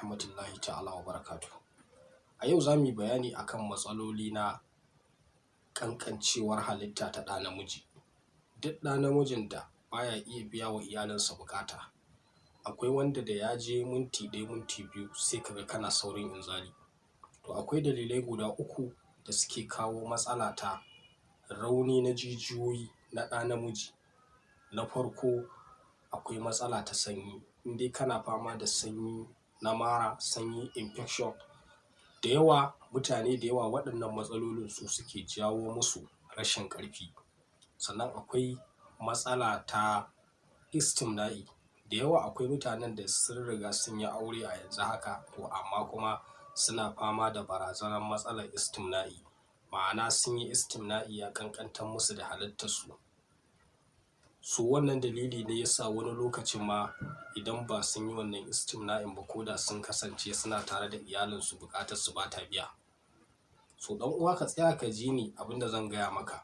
rahmatullahi ta'ala wa barakatuhu. A yau za mu yi bayani akan matsaloli na ƙanƙancewar halitta ta ɗa namiji. Duk ɗa namijin da baya iya biya wa iyalinsa buƙata, akwai wanda da ya je minti ɗaya, minti biyu, sai ka ga kana saurin inzali. To, akwai dalilai guda uku da suke kawo matsala ta rauni na jijiyoyi na ɗa namiji. Na farko, akwai matsala ta sanyi. In dai kana fama da sanyi na mara, sanyi, infection da yawa, mutane da yawa, waɗannan matsalolin su suke jawo musu rashin ƙarfi. Sannan akwai matsala ta istimna'i. Da yawa akwai mutanen da sun riga sun yi aure a yanzu haka, to amma kuma suna fama da barazanar matsalar istimna'i, ma'ana sun yi istimna'i ya ƙanƙantar musu da halittarsu. So wannan dalili ne yasa wani lokacin ma idan ba sun yi wannan istimna'in ba, ko da sun kasance suna tare da iyalinsu, buƙatar su ba ta biya. So ɗan uwa, ka tsaya ka ji ni abin da zan gaya maka.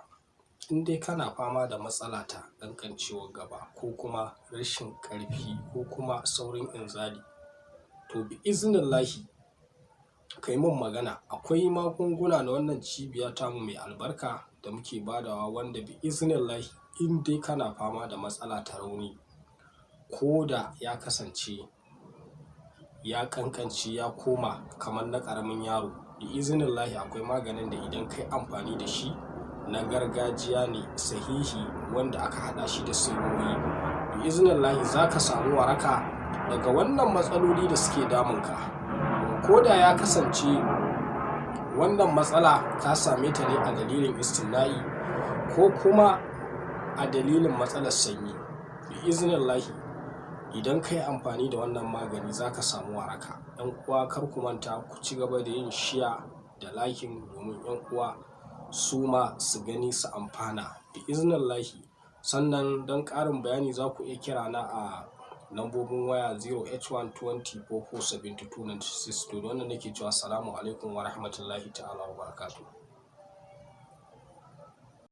In dai kana fama da matsala ta ƙanƙancewar gaba, ko kuma rashin ƙarfi, ko kuma saurin inzali, to bi iznillahi kai mun magana. Akwai magunguna na wannan cibiya tamu mai albarka da muke badawa, wanda bi iznillahi in dai kana fama da matsala ta rauni, ko da ya kasance ya ƙanƙance ya koma kamar na ƙaramin yaro, bi iznillahi akwai maganin da idan kai amfani da shi, na gargajiya ne sahihi wanda aka haɗa shi da saiwoyi, bi iznillahi za ka samu waraka daga wannan matsaloli da suke damunka. Ko da ya kasance wannan matsala ka same ta ne a dalilin istimna'i ko kuma a dalilin matsalar sanyi, bi iznillahi idan ka yi amfani da wannan magani za ka samu waraka. Yan uwa, kar ku manta ku ci gaba da yin share da liking domin yan uwa su ma su gani su amfana bi iznillahi. Sannan don ƙarin bayani za ku iya kira na a lambobin waya 0h1 20 44 72 96. To, da wannan nake cewa, assalamu alaikum wa rahmatullahi ta'ala wa barakatuh.